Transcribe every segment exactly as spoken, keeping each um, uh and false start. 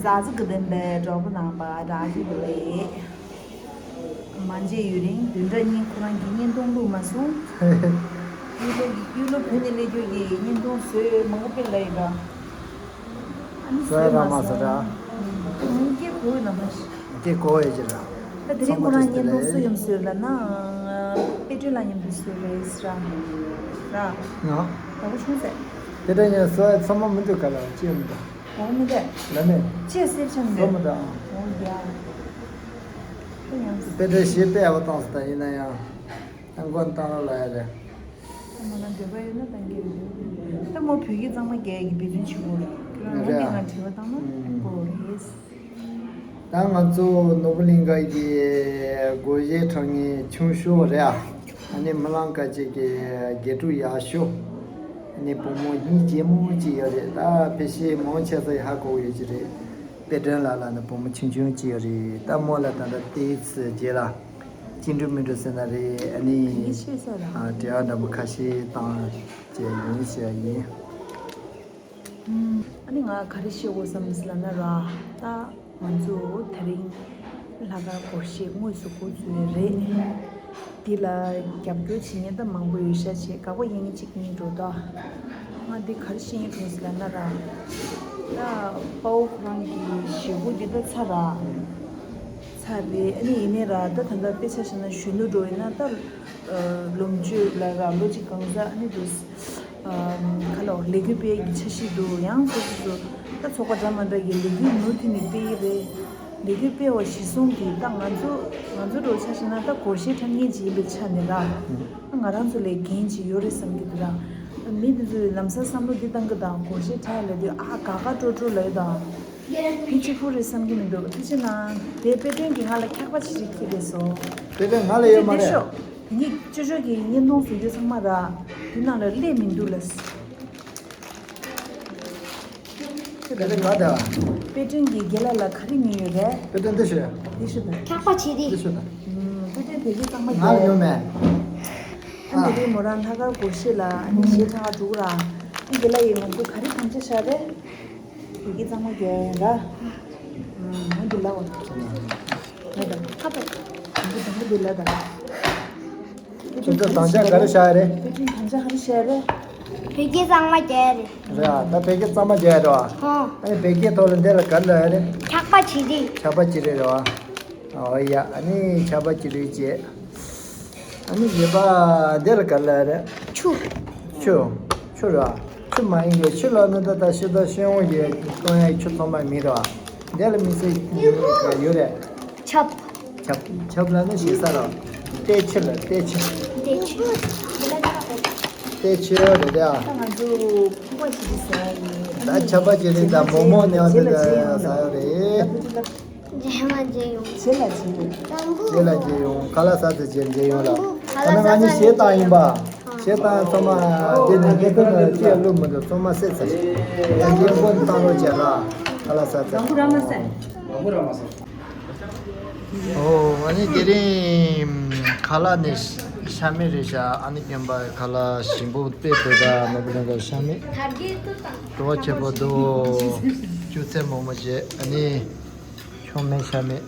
ཙག་ཙིག་གི་ལྡན་པའི་གྲོགས་པོ་རྣམ་པ་བཀྲ་ཤིས་བདེ་ལེགས། མ་མཇལ་ཡུན་རིང་། བདུན་ཕྲག་གཉིས་ཁོ་རང་གིས་བརྙན་ཐུང་བླུགས་མ་སོང་། ཡུལ་ལོ་ཡུལ་ལོ་བོད་ནས་སླེབས་རྒྱུ་གི་བརྙན་ཐུང་བཟོས་མང་པོ་སྤེལ་ལ་ཡིན་པ། ཨ་ནི་བཟོས་མ་སོང་། ཨུམ། སྐད་གོ་ཡོད་ན་མ་ཤེས། སྐད་གོ་ཡོད་ཀྱི་ར། ད་དེ་རིང་ཁོ་རང་བརྙན་ཐུང་སུ་ཡོང་བཟོས་ལབ་ན། དཔེ་སྐྲུན་ལ་མཉམ་དུ་བཟོས་རེད་ཟེར་ར། ར། ང་། དགའ་པོ་བྱུང་ཟེར། དེ་འདྲ་ཡིན་ན་བཟོ་ཡ་ཚང་མ་མི་འདུག་ག་ལ་ཅི་ཡང་མི་འདུག་ཨོ་མི་འདུག་ལ་མེད། ཅི་ཡང་སེམས་ཆམ་བཟོ་མི་འདུག་ཨོ་ཡ། ཁོ་ཡང་། དཔེ་འདྲ་ཞེས་དཔེ་ཡག་པོ་བཏང་སོང་། ད་ཡིན་ན་ཡང་། ཨ་མགོ་བཏང་རོགས་ལ་ཡ་རེད། ཨ་མ་ན་འདོད་པ་ཡོད་ན་བཏང་གི་རེད། ད་མོ་བོད་སྐད་གཙང་མ་རྒྱག་གི་འབད་བརྩོན་བྱེད་དགོས་རེད། ཁྱོད་རང་རང་གིས་ང་དྲི་བ་བཏང་ན་ཨུམ་གོ་རེད། ད་ང་ཚོ་ནོར་བུ་གླིང་ག་གི་སྒོར་གཞས་འཁྲབ་མཁན་ཆུང་ཤོས་རེད་ཨ། ཨ་ནི་རྨི་ལམ་དཀར་སྐྱིད་ཀྱི་དགེ་ཕྲུག་ཡག་ཤོས། ཨ་ནི་བུ་མོ་གཉིས་གཅེན་མོ་གཅིག་ཡོད་རེད། ད་ཕལ་ཆེར་མང་ཆེ་ཚོ་ཧ་གོ་ཡོད་ཀྱི་རེད། དཔལ་སྒྲོན་ལགས་ལ་ནི་བུ་མོ་ཆུང་ཆུང་གཅིག་ཡོད་རེད། ད་མོ་ལ་ད་ལྟ་ཏོག་ཙམ་རྗེས་ལ་ཅི་འགྲོ་མི་འགྲོ་ཟེར་ན་རེད། ཨ་ནི་ཡིན་ཤེས་ས་ར། ཨ་དྲི་བ་འདྲ་པོ་ཁ་ཤས་བཏང་བྱས་ཡིན་ཟེར་ཡ་ཡིན། ཨ་ནི་ང་ག་རེ་བཤད་དགོས་བསམ་ཟེར་ལབ་ན་ར། ད་ང་ཚོ་དེ་རིང་ལྷག་དཀར་སྒོར་གཞས་དངོས་སུ་འགོ་འཛུགས་རེད། འདི་ལ་རྒྱབ་སྐྱོར་བྱེད་མཁན་ད་མང་པོ་ཡོད་ཤག་བྱས་དགའ་པོ་ཡིན་གཅིག་གཉིས་འགྲོ་ད། ང་འདི་ག་རེ་བཤད་སྙིང་འདོད་ཟེར་ལབ་ན་ར། ད་དཔའ་བོ་ཁོ་རང་གི་བཞེས་སྒོ་འདི་ད་ཚར་ར། ཚར་རེད། ཨ་ནི་ཡིན་ནའི་ར་ད་ད་ལྟ་དཔེ་ཆ་བཞག་ན་གཞོན་ནུ་འགྲོ་ཡིན་ན་ད། ལོ་མཆོད་ལ་ར་ལོ་གཅིག་གང་ཟག་ཨ་ནི་འདུག་ཁ་ལོ་ལས་འགུལ་སྤེལ་གྱི་འཆར་གཞི་འདུག་ཡང་སོ་སོ་སོ་ད་ཚོགས་པ་འདྲ་མ་འདྲ་གི་ལས་འགུལ་མུ་མཐུད་ནས་སྤེལ་གྱི་རེད། ལས་འགུལ་སྤེལ་བ་གཞི་བཟུང་གིས་ད་ང་ཚོ་ང་ཚོ་འགྲོ་ཆ་བཞག་ན་ད་སྒོར་གཞས་འཁྲབ་མཁན་ཅིག་ཡིན་པའི་ཆ་ནས་ར། ང་རང་ཚོ་ལས་འགན་ཅིག་ཡོད་རེད་བསམ་གྱི་འདུག་ར། མི་འདི་ཚོས་ལམ་སང་བསམ་བློ་འདི་བཏང་གི་དང་སྒོར་གཞས་འཁྲབ་ལབ་དུས་ཨ་དགའ་དགའ་སྤྲོ་སྤྲོ་ལབ་ཡོད་དང་། ཕིན་ཅི་ཕུ་རེད་བསམ་གྱི་མི་འདུག་ཐུགས་རྗེ་གནང་། དེ་དཔལ་སྒྲོན་གྱིས་ང་ལ་འཁྱག་པ་ཆེ་ཆེ་འཁྱེར་རེད་སོ། དཔལ་སྒྲོན་ང་ལ་ཡོད་མ་རེད། དེ་ཤོག་དེ་ཉིད་ཅོ་ཅོ་གི་བརྙན་ཐུང་བཟོ་རྒྱུ་ཚང་མ་ར་དེ་ནང་ལ་སླེབས་མི་འདུག་ལ། དཔལ་སྒྲོན་ག་ད། དཔལ་སྒྲོན་གྱི་རྒན་ལགས་ལ་ག་རེ་ཉོས་ཡོད་རེད། དཔལ་སྒྲོན་འདི་ཤོད། འདི་ཤོད་དང་། འཁྱག་པ་ཆེ་རེད། འདི་ཤོད་དང་། དཔལ་སྒྲོན་བོད་སྐད་གཙང་མ་ང་ལ་ཉོས་མེད། ཨ་ནི་དེ་རིང་མོ་རང་ལྷག་དཀར་སྒོར་གཞས་ལ་ཨ་ནི་གཞས་ཁྲ་འགྲོ་གི་ར། ཨ་ནི་རྒན་ལགས་ཡིས་ང་ཚོ་ག་རེ་དམ་བཅའ་བཞག་རེད། བོད་སྐད་གཙང་མ་རྒྱག་ཡིན་ར། ང་འདི་ལ་འོ། ང་དང་ཁ་པོ། ང་འདི་དང་འདི་ལ་དང་། ཁྱོད་ཚོ་དམ་བཅའ་ག་རེ་བཞག་རེད། ཁྱོད་ཚོ་དམ་བཅའ་ག་རེ་བཞག་རེད། བོད་སྐད་གཙང་མ་རྒྱག་རེད། རེད་ཨ། ད་བོད་སྐད་གཙང་མ་རྒྱག་རེད་བ། ཧོ། ཨ་ནི་བོད་སྐད་ཐོག་ལ་འདི་ལ་ག་རེ་ལབ་ཡ་རེད། འཁྱག་པ་བྱེད་རེད། འཁྱག་པ་བྱེད་རེད་རེད་བ། ཨོ་ཡ། ཨ་ནི་འཁྱག་པ་བྱེད་རེད་ཅེས། ཨ་ནི་བཞི་པ་འདི་ལ་ག་ལ་རེད། ཆུ། ཆུ། ཆུ་ར། ཆུ་མ་ཡིན་གྱི་ཆུ་ལ་ནི་ད་ད་ཤི་ད་ཤི་འོང་གི་གཏོང་ཡ་ཆུ་ཚང་མ་མི་ར། འདི་ལ་མི་ཚེ་ཡོད་རེད། ཆབ། ཆབ། ཆབ་ལ་ནི་ཞེ་ས་ར། ཏེ་ཆུ་ལ་ཏེ་ཆུ། ཏེ་ཆུ། ཏེ་ཆུ་རེད་ད། ད་ང་ཚོ་ཕུག་པ་ཞིག་ཟ་ཡ་ཡིན། ད་ཆབ་པ་ཅི་རེད་ད་མོག་མོག་ནས་བ་ད་ཟ་ཡ་རེད། རྗེས་མ་མཇལ་ཡོང་། རྗེས་ལ་མཇལ་ཡོང་། རྗེས་ལ་མཇལ་ཡོང་། ཁ་ལག་ཟ་ཚར་རྗེས་མཇལ་ཡོང་ལ། ད་ནི་ང་གཉིས་གཞས་བཏང་ཡིན་པ། གཞས་བཏང་ཚང་མ་འདི་ནས་ངས་ཁོ་ལ་ཅི་ཡང་བླུགས་མི་འདུག་ཚང་མ་བསད་ཚར། ད་རྗེས་མགོ་བཏང་རོགས་བྱས་ལ། ཁ་ལག་ཟ་ཚར། ཨོ་ཨ་ནི་དེ་རིང་ཁ་ལག་ནས་ཤ་མེད་རེད་ཤག་ཨ་ནི་རྒན་པ་ཁ་ལག་ཞིམ་པོ་དཔེ་འདུག་ད་ནོར་བུ་གླིང་ག་ཤ་མེད། བྲོ་བ་ཆེན་པོ་འདུག་ཅུ་ཚན་མོག་མོག་བྱས་ཨ་ནི། ཆུང་མའི་ཤ་མེད།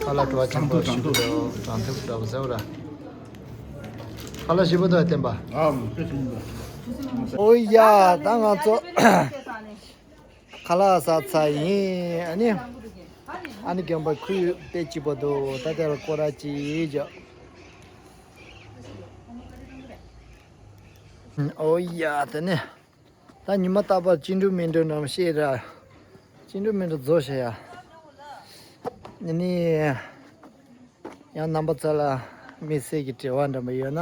ཁ་ལག་བྲོ་བ་ཆེན་པོ་ཞིག་འདུག་གྲང་ཐུག་འདྲ་པོ་ཟེར་བ་ར། ཁ་ལག་ཞིམ་པོ་འདུག་བསྟན་པ། ཨོ་ཡ་ད་ང་ཚོ་ཁ་ལག་ཟ་ཚར་ཡིན། ཨ་ནི་ཨ་ནི་རྒན་པ་ཁོ་ཡོད་དཔེ་སྐྱིད་པོ་འདུག་ད་དེ་ལ་སྐོར་ར་ཅིག་བརྒྱབ། ཨོ་ཡ་དེ་ནས། ད་ཉི་མ་རྟག་པར་ཅི་འགྲོ་མི་འགྲོ་ནམ་ཤེས་ར། ཅི་འགྲོ་མི་འགྲོ་རྫོགས་ཤག་ཡ། ནི་ནི། ཡང་རྣམ་པ་ཚོ་ལ་དམིགས་བསལ་གྱི་དྲི་བ་འདྲ་མི་ཡོད་ན།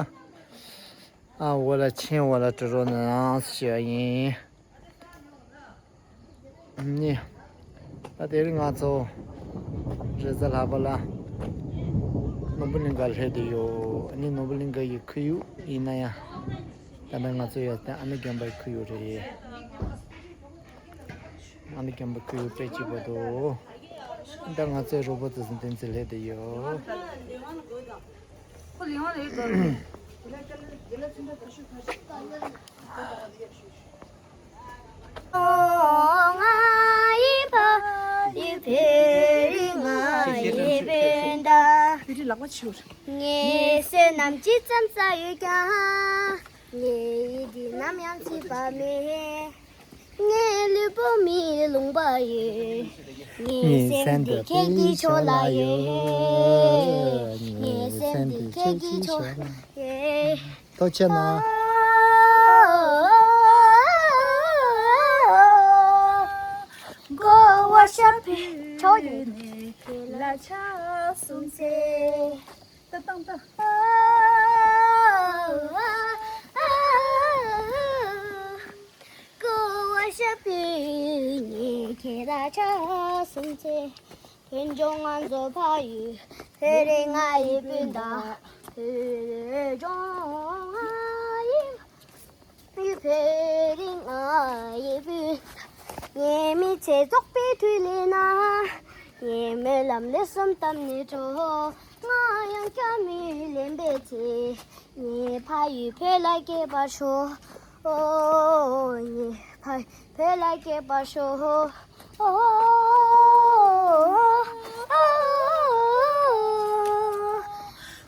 ཨ་འོ་ལ་མཆན་འོ་ལ་འབྲི་རོགས་གནང་ཞུ་བ་ཡིན། ནི། ད་དེ་རིང་ང་ཚོ་རེས་གཟའ་ལྷག་པ་ལ་ནོར་བུ་གླིང་ག་སླེབས་བསྡད་ཡོད། ནི་ནོར་བུ་གླིང་ག་ཡི་ཁོར་ཡུག་ཡིན་ན་ཡང་། ད་ལྟ་ང་ཚོ་ཡོད་དེ་ཨ་ནི་རྒན་པའི་ཁོར་ཡུག་རེད། ཨ་ནི་རྒན་པའི་ཁོར་ཡུག་དཔེ་སྐྱིད་པོ་འདུག་ད་ང་ཚོའི་རོགས་པ་ཚོ་འཛིན་བདེན་ཚེ་སླེབས་བསྡད་ཡོད། བོད་རིགས་ང་ཡི་སྤུན་ཟླ། བོད་རིགས་ལག་པ་འཆོར། ངའི་བསོད་ནམས་ཇི་ཙམ་བསགས་ཡོད་ཀྱང་། ངའི་ཡིད་འདི་ནམ་ཡང་ཚིག་པ་མེད། ངའི་ལུས་པོ་མི་ལུང་པ་ཡོད། ངའི་སེམས་འདི་ཁྱེད་ཀྱི་ཕྱོགས་ལ་ཡོད། ངའི་སེམས་འདི་ཁྱེད་ཀྱི་ཕྱོགས་ལ་ཡོད། ཐུགས་རྗེ་གནང་། གོ་བ་ཤར་བའི་ཕྱོགས་ཡིན། ཁྱེད་ལ་ཆ་གསུམ་ཚེ། ཏ་ཏང་ཏ། གོ་བ་ཤར་བའི་ཉིན་ཁྱེད་ལ་ཆ་གསུམ་ཚེ། བོད་ལྗོངས་ང་ཚོ་ཕ་ཡུལ། བོད་རིགས་ང་ཡི་སྤུན་ཟླ། བོད་ལྗོངས་ང་ཡི་བོད་རིགས་ང་ཡི་བུ། ངའི་མི་ཚེ་རྫོགས་པའི་དུས་ལས་ན། ངའི་སྨོན་ལམ་ལས་གསུམ་བཏབ་ནས་འགྲོ། ང་ཡང་སྐྱ་མི་ལེན་པའི་ཚེ། ངའི་ཕ་ཡུལ་བོད་ལ་སྐྱེས་པར་ཤོག། ཨོ། ངའི་ཕ་ཡུལ་བོད་ལ་སྐྱེས་པར་ཤོག། ཨོ།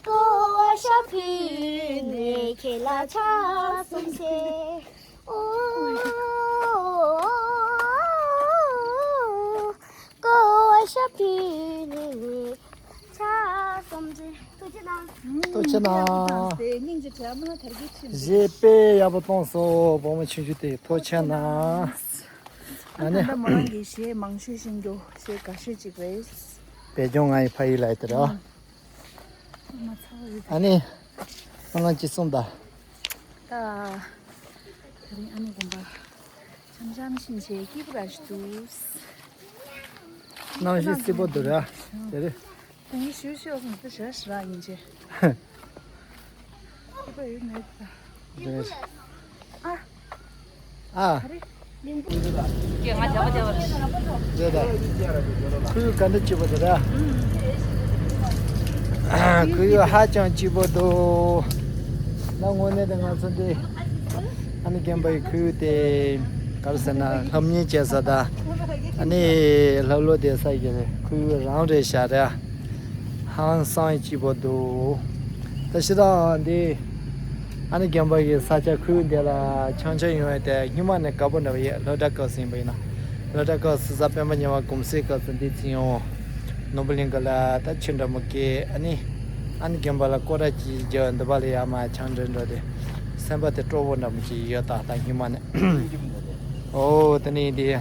གོ་བ་ཤར་བའི་ཉིན་ཁྱེད་ལ་ཆ་གསུམ་ཚེ། ཨོ། གོ་བ་ཤར་བའི་ཉིན་ཆ་གསུམ་ཚེ། ཐུགས་རྗེ་གནང་། ཐུགས་རྗེ་གནང་། སྙིང་རྗེ་དྲན་མ་དར་གྱི་ཁྱིམ། གཞས་དཔེ་ཡག་པོ་གཏོང་སོང་། བུ་མོ་ཆུང་ཆུང་དེ་ཐུགས་རྗེ་གནང་། ཨ་ནི། ད་ལྟ་མོ་རང་གིས་གཞས་མང་ཤོས་ཤེས་རྒྱུ་གཞས་དགའ་ཤོས་གཅིག་རེད། བོད་ལྗོངས་ང་ཡི་ཕ་ཡུལ་ལ་ཡི་དེ་རེད། ཨ་མ་ཚ་བོ་ཡོད། ཨ་ནི། ཨ་ལང་ཅི་གསུངས་ད། ད། ད་རིང་ཨ་ནེ་དགོན་པ། འཆམ་འཆམ་ཤིན་ཆེ་སྐྱིད་པོ་ར་ཞིག་འདུག། གནམ་གཤིས་བསིལ་པོ་འདུག་ར། དེ་རེད། ད་ངས་ཞུ་ཞུ་སོང་དུ་ཞེ་ཞེ་ར་ཡིན་ཆེ། སྐྱིད་པོ་ཡོད་མེད་ད། དེ་རེད། ཨ། ཨ། རེད་ད། ཁོར་ཡུག་ག་འདྲ་སྐྱིད་པོ་འདུག་ར། ཁོར་ཡུག་ཧ་ཅང་སྐྱིད་པོ་འདུག། ད་དངོས་གནས་དེ་ང་ཚོ་འདི་ཨ་ནི་དགོན་པའི་ཁོར་ཡུག་དེ་ག་རེ་ཟེར་ན་སློབ་གཉེར་བྱེད་ས་དང་ཨ་ནི་སློབ་ལོ་བསྡད་ས་གི་ཁོར་ཡུག་རང་རེད་ཤག་ར། ཧང་སང་སྐྱིད་པོ་འདུག། ད་ཕྱི་དྲོ་འདི་ཨ་ནི་དགོན་པ་གི་ས་ཆ་ཁུལ་འདི་ལ་འཆམ་འཆམ་ཡོང་ཡ་དེ་སྔོན་མ་ནས་དགའ་པོ་འདྲ་བོ་ཡོད། སློབ་གྲྭ་སྐབས་སུ་ཡིན་པ་ཡིན་ན། སློབ་གྲྭ་སྐབས་སུ་གཟའ་སྤེན་པ་ཉི་མ་གུང་སེང་སྐབས་སུ་འདི་ཚུར་ཡོང་། ནོར་བུ་གླིང་ག་ལ་ད་ཆུ་འདྲ་མོ་སྐྱེས། ཨ་ནི་ཨ་ནི་དགོན་པ་ལ་སྐོར་ར་ཅིག་རྒྱག་འདི་པ་ལ་ཡར་མར་འཆམ་འགྲིག་འགྲོ་དེ་སེམས་པ་དེ་སྤྲོ་པོ་འདྲ་མོ་ཅིག་ཡོད། ད་ད་སྔོན་མ་ནས། ཨོ་དེ་ནས་འདི།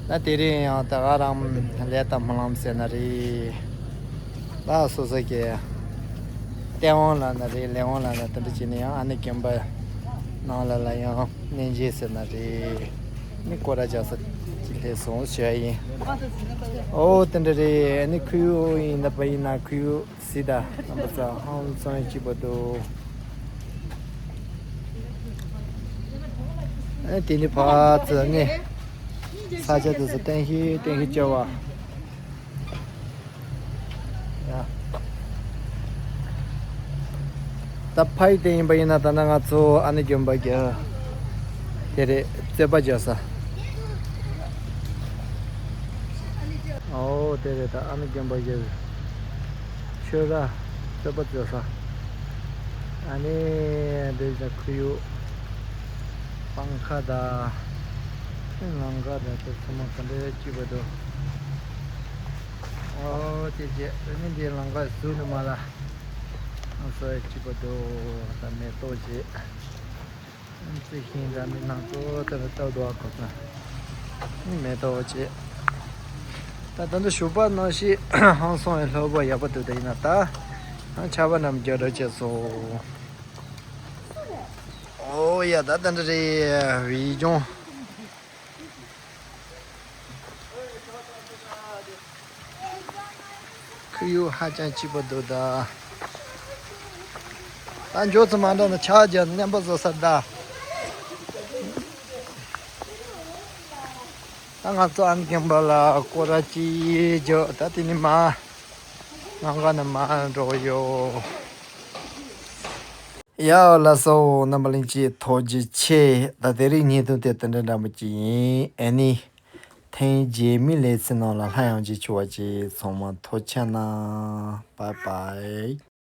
ད་དེ་རིང་ཡང་ད་ག་རང་ལས་དང་སྨོན་ལམ་ཟེར་ན་རེད། ད་སོ་སོ་གི་སྟེས་དབང་ལབ་ན་རེད། ལས་དབང་ལབ་ན་དེ་འདྲ་བྱས་ནས་ཡང་ཨ་ནི་དགོན་པ་ནང་ལ་ལ་ཡང་གནས་མཇལ་ཟེར་ན་རེད། ནི་སྐོར་ར་རྒྱག་ས་ཅིག་སླེབས་སོང་ཞུ་ཡ་ཡིན། ཨོ་དེ་འདྲ་རེད། ཨ་ནི་ཁོར་ཡུག་ཡིན་ན་པ་ཡིན་ན་ཁོར་ཡུག་གཟིགས་དང་རྣམ་པ་ཚོ་ཧང་སང་སྐྱིད་པོ་འདུག། ཨ་དེ་ནི་ཕར་ཚུར་ནི་ས་ཆ་དེ་ཚོ་བརྟན་བཞིན་བརྟན་བཞིན་བྱ་བ། ཡ། ད་ཕ་ཡི་དེ་ཡིན་པ་ཡིན་ན་ད་ནང་ང་ཚོ་ཨ་ནི་དགོན་པ་གི་དེ་རེད། རྩོད་པ་རྒྱག་ས། ཨོ་དེ་རེད། ད་ཨ་ནི་དགོན་པ་གི་ཆོས་ར་རྩོད་པ་རྩོད་ས། ཨ་ནི་འདི་ད་ཁོར་ཡུག་སྤང་ཁ་དང་ལམ་ཁ་དང་དེ་ཚང་མ་ག་འདྲ་སྐྱིད་པོ་འདུག། ཨོ་དེ་རྗེས་ཨ་ནི་འདི་ལམ་ཁ་ཟུར་ནས་མར་ལ་ཨ་སོ་སྐྱིད་པོ་འདུག། ད་མེ་ཏོག་བྱས། ཨ་ཙི་ཤིང་འདྲ་མིན་སྣ་ཚོགས་དེ་ལ་སྟབས་བདེ་བ་གོ་ས། མེ་ཏོག་བྱས། ད་ད་འདི་ཞོགས་པ་ནང་བཞིན་ཧང་སང་བའི་ལྷོད་པོ་ཡག་པོ་འདུག། ད་ཡིན་ན་ད་ཨ་ཆར་པ་རྣམས་རྒྱག་འགྲོ་བྱས་སོང་། ཨོ་ཡ་ད་ད་འདི་རེད། བི་ལྗོངས། ཁོར་ཡུག་ཧ་ཅང་སྐྱིད་པོ་འདུག་ད། ད་མགྱོགས་ཙམ་མ་འགྲོ་ན་ཆར་རྒྱག་ནས་རྔན་པ་བཟོ་ས་ད། ད་ང་ཚོ་ཨ་ནི་དགོན་པ་ལ་སྐོར་ར་ཅིག་རྒྱག། ད་དེ་ནས་མར་ལམ་ཁ་ནས་མར་འགྲོ་ཡོད། ཡ་ལགས་སོ། རྣམ་པ་ལྷན་རྒྱས་ཐུགས་རྗེ་ཆེ། ད་དེ་རིང་བརྙན་ཐུང་དེ་དེ་འདྲ་འདྲ་མོ་ཅིག་ཡིན། ཨ་ནི། ཐེངས་རྗེས་མའི་ལེ་ཚན་ནང་ལ་སླར་ཡང་མཇལ་བཅུག་པ་བྱེད། ཚང་མ་ཐུགས་རྗེ་གནང་། Bye bye།